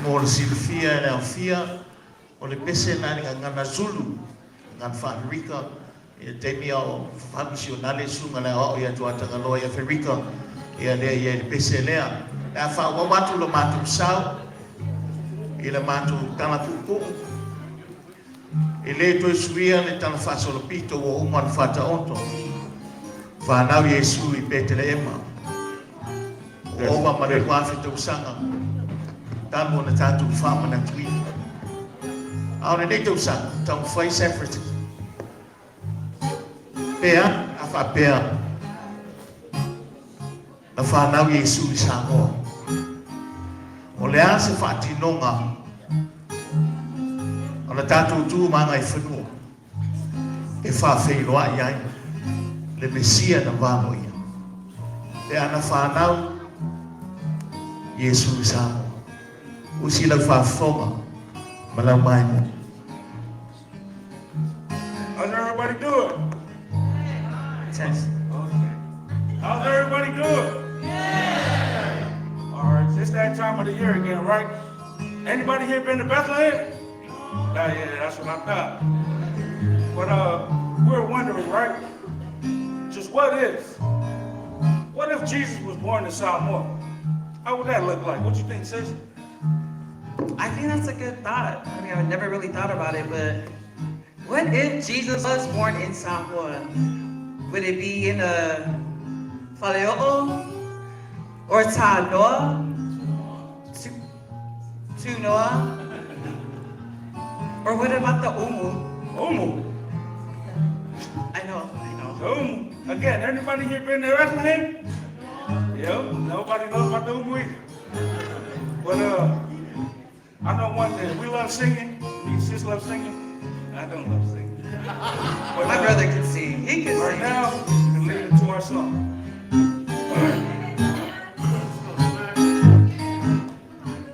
Mo le silafia e le aofia, o le pese lena i le gagana Zulu, gagana faa-Aferika, i le taimi a o faamisionale le susuga i le aoao ia Tuatagaloa i Aferika, ia lea e i ai le pese lea. O le a faaauau atu lo matou sao i le matou tala puupuu, e le toe suia le tala faasolopito ua uma ona faataoto. Fanau Iesu i Peteleema. Ua ova ma le 2000 tausaga talu ona tatou faamanatuina. A o lenei tausaga, taumafai San Francisco. Pe a a faapea na fanau Iesu i Samoa. O le a se faatinoga o le tatou tu ma agaifanua e faafeiloai ai le Mesia na valoia pe a na fanau Iesu i Samoa. Usi lau faafofoga ma lau maimoa. How's everybody doing? Test. Okay. How's everybody doing? Yeah. All right, it's that time of the year again, right? Anybody here been to Bethlehem? Yeah, that's what I thought. But we're wondering, right? Just what if? What if Jesus was born in Samoa? How would that look like? What you think, sis? I think that's a good thought. I mean, I never really thought about it, but what if Jesus was born in Samoa? Would it be in a Faleo'o or Tanoa? Tunoa? Or what about the Umu? Umu. I know, I know. The Umu. Again, anybody here been to Bethlehem? Yep, nobody knows about the Umu either. But I know one thing. We love singing. Me and sis love singing. I don't love singing. But, My brother can sing. He can right sing. now, we can lead into our song.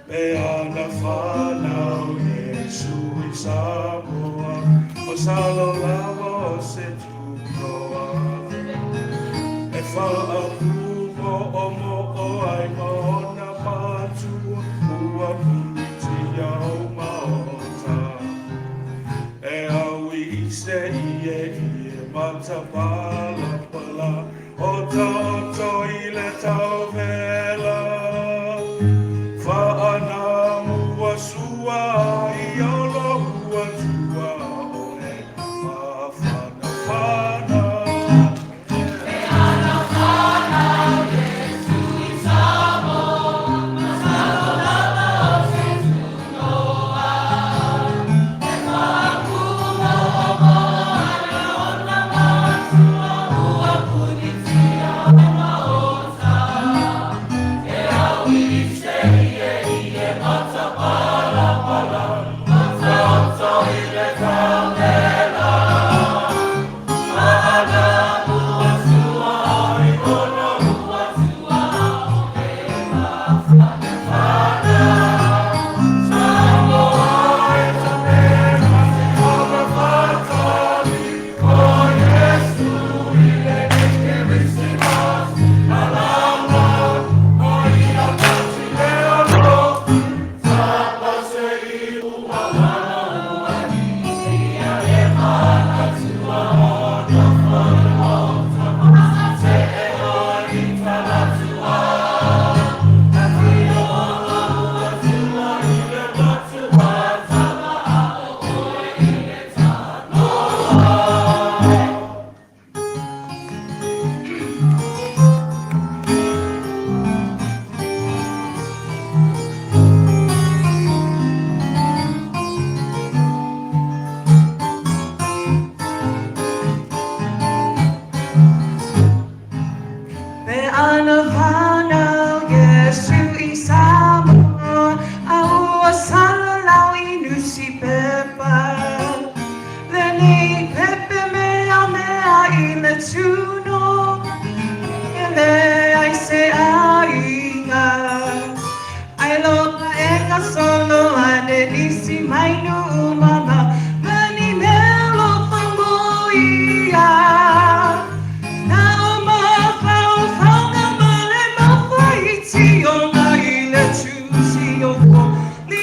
Pe ana whanau Yesu i Samoa, o salo lava o se tunoa. E whaakumo o mo o ai ma ona mātua, ua punitia o maota. E au i se ie ie mata pala pala, o ta oto i le tauvela. Whaana mua sua i olo ua tua o e mawhana whana. Pe ana whanau Yesu i Samoa, a ua salalau i nusi pepa. Lenei pepe mea mea i le tuno, e le ai se aiga. Ai loa e ka solo ane nisi mai nuu mama, mani melo whangoia. Na o mawhau whaunga ma le mawhaiti o ngai le tusi o ko li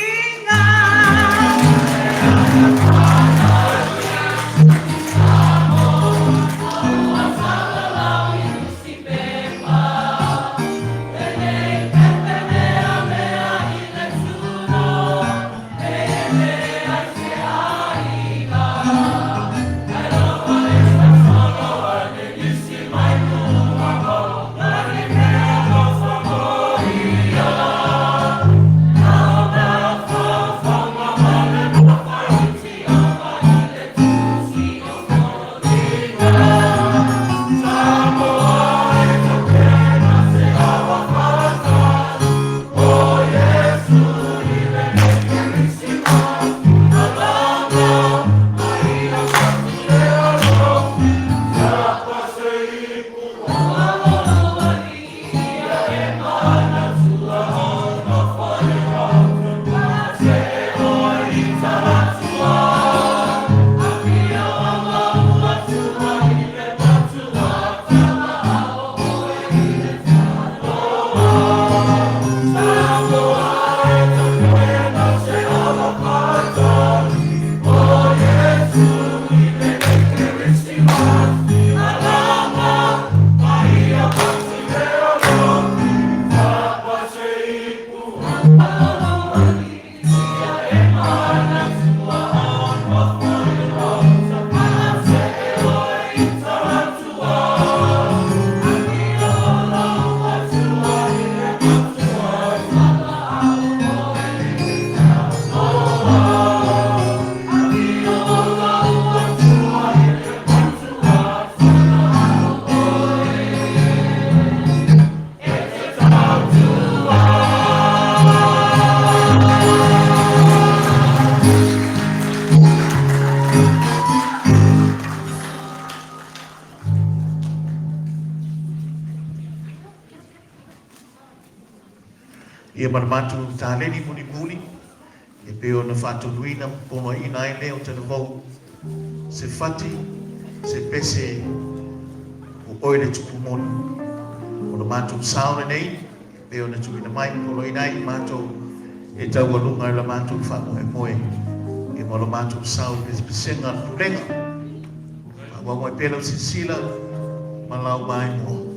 Ia ma le matou taleni mulimuli, e pei ona faatonuina ma poloaiina ai lea o talavou, se fati, se pese, o oe le tupu moni. O le matou sao lenei, e pei ona tuuina mai ma poloaiina ai i matou e taualuga i le matou faamoemoe, ia ma lo matou sao i pesepesega a le pulega. Faaauau mai pea lau silasila ma lau maimoa.